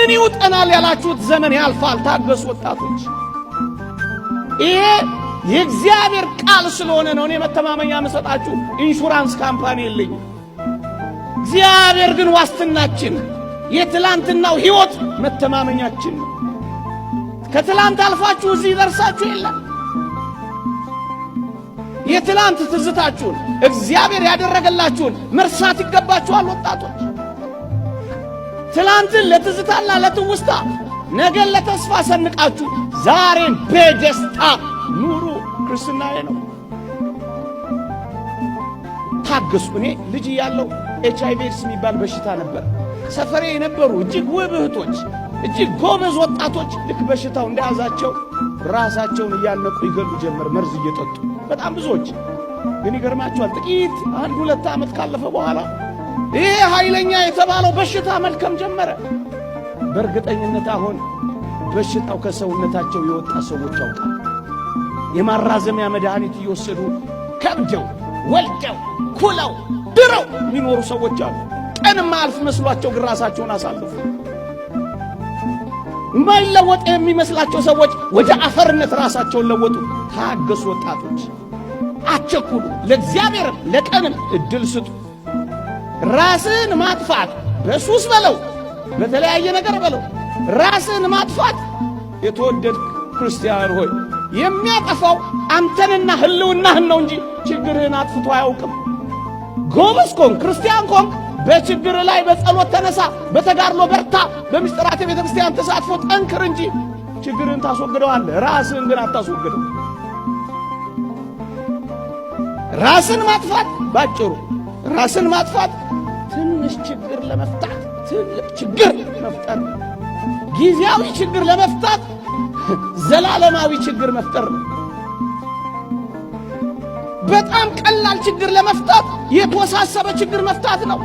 ምን ይውጠናል ያላችሁት ዘመን ያልፋል። ታገሱ ወጣቶች። ይሄ የእግዚአብሔር ቃል ስለሆነ ነው። እኔ መተማመኛ የምሰጣችሁ insurance company የለኝም። እግዚአብሔር ግን ዋስትናችን፣ የትላንትናው ሕይወት መተማመኛችን ነው። ከትላንት አልፋችሁ እዚህ ደርሳችሁ የለም። የትላንት ትዝታችሁን፣ እግዚአብሔር ያደረገላችሁን መርሳት ይገባችኋል ወጣቶች። ትላንትን ለትዝታና ለትውስታ፣ ነገን ለተስፋ ሰንቃችሁ ዛሬን በደስታ ኑሩ። ክርስትናዬ ነው። ታገሱ። እኔ ልጅ እያለሁ HIV AIDS የሚባል በሽታ ነበር። ሰፈሬ የነበሩ እጅግ ውብ እህቶች፣ እጅግ ጎበዝ ወጣቶች ልክ በሽታው እንደያዛቸው ራሳቸውን እያነቁ ይገሉ ጀመር፣ መርዝ እየጠጡ በጣም ብዙዎች። ግን ይገርማቸዋል፣ ጥቂት 1-2 ዓመት ካለፈ በኋላ ይሄ ኃይለኛ የተባለው በሽታ መልከም ጀመረ። በእርግጠኝነት አሁን በሽታው ከሰውነታቸው የወጣ ሰዎች ያውቃል። የማራዘሚያ መድኃኒት እየወሰዱ ከብደው፣ ወልደው፣ ኩለው፣ ድረው የሚኖሩ ሰዎች አሉ። ቀን ማያልፍ መስሏቸው ግን ራሳቸውን አሳልፉ። የማይለወጥ የሚመስላቸው ሰዎች ወደ አፈርነት ራሳቸውን ለወጡ። ታገሱ ወጣቶች፣ አትቸኩሉ። ለእግዚአብሔርም ለቀንም እድል ስጡ። ራስን ማጥፋት በሱስ በለው፣ በተለያየ ነገር በለው፣ ራስን ማጥፋት፣ የተወደድክ ክርስቲያን ሆይ፣ የሚያጠፋው አንተንና ህልውናህን ነው እንጂ ችግርህን አጥፍቶ አያውቅም። ጎበዝ ከሆንክ፣ ክርስቲያን ከሆንክ በችግር ላይ በጸሎት ተነሳ፣ በተጋድሎ በርታ፣ በምስጢራተ ቤተ ክርስቲያን ተሳትፎ ጠንክር እንጂ ችግርህን ታስወግደዋለህ። ራስህን ግን አታስወግደው። ራስን ማጥፋት፣ ባጭሩ ራስን ማጥፋት ትንሽ ችግር ለመፍታት ትልቅ ችግር መፍጠር ነው። ጊዜያዊ ችግር ለመፍታት ዘላለማዊ ችግር መፍጠር ነው። በጣም ቀላል ችግር ለመፍታት የተወሳሰበ ችግር መፍታት ነው።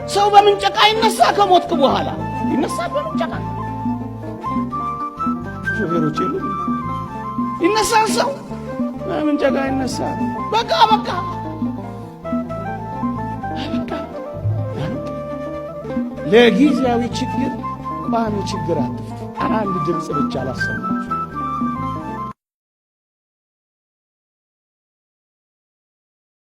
ሰው በምንጨቃ ይነሳ፣ ከሞትክ በኋላ ይነሳል። በምንጨቃ ሾፌሮች የሉም። ይነሳል፣ ሰው በምንጨቃ ይነሳል። በቃ በቃ በቃ። ለጊዜያዊ ችግር ቋሚ ችግር አትፍቱ። አንድ ድምፅ ብቻ ላሰማችሁ።